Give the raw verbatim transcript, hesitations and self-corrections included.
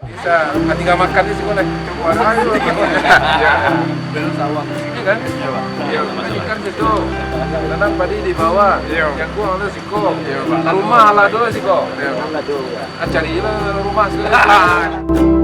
Bisa, ah, tingga makan di siko lah. Cukup ada. Iyo. Iyo kan? Iyo, kan ikan situ. Tanam padi di bawah. Iyo. Jagung ada siko. Iyo, Pak. Rumah lah dulu siko. Iyo. Ah, carilah rumah siko.